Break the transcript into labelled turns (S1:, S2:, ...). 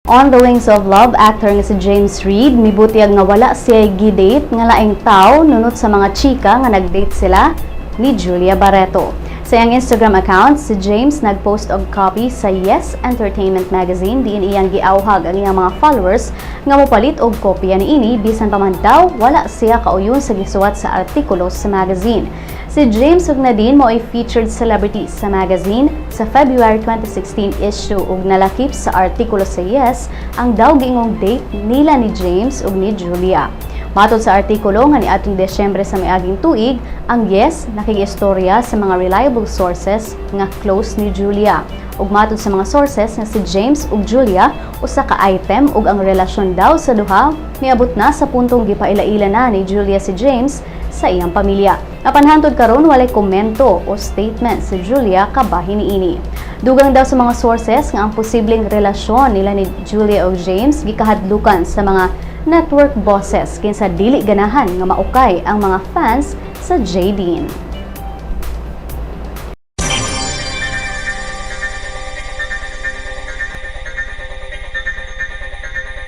S1: On the Wings of Love actor nga si James Reid mibutiyag nga wala siya gi-date nga laing tao nunot sa mga chika nga nag-date sila ni Julia Barretto. Sa iyang Instagram account, si James nagpost og copy sa Yes Entertainment Magazine diin iyang giawhag ang iyang mga followers nga mopalit og kopya niini, bisan pa man daw wala siya kauyon sa gisuwat sa artikulo sa magazine. Si James ug Nadine mao'y featured celebrity sa magazine sa February 2016 issue ug nalakip sa artikulo sa Yes ang daw giingong date nila ni James ug ni Julia. Matod sa artikulo nga niadtong Desyembre sa miaging tuig, ang Yes nakig-istorya sa mga reliable sources nga close ni Julia. Ug matod sa mga sources nga si James ug Julia usa ka item ug ang relasyon daw sa duha miabot na sa puntong gipaila-ila na ni Julia si James sa iyang pamilya. Apan hantod karon, walay komento o statement si Julia kabahin niini. Dugang daw sa mga sources nga ang posibleng relasyon nila ni Julia ug James gikahadlukan sa mga network bosses kinsa dili ganahan nga maukay ang mga fans sa Jadine.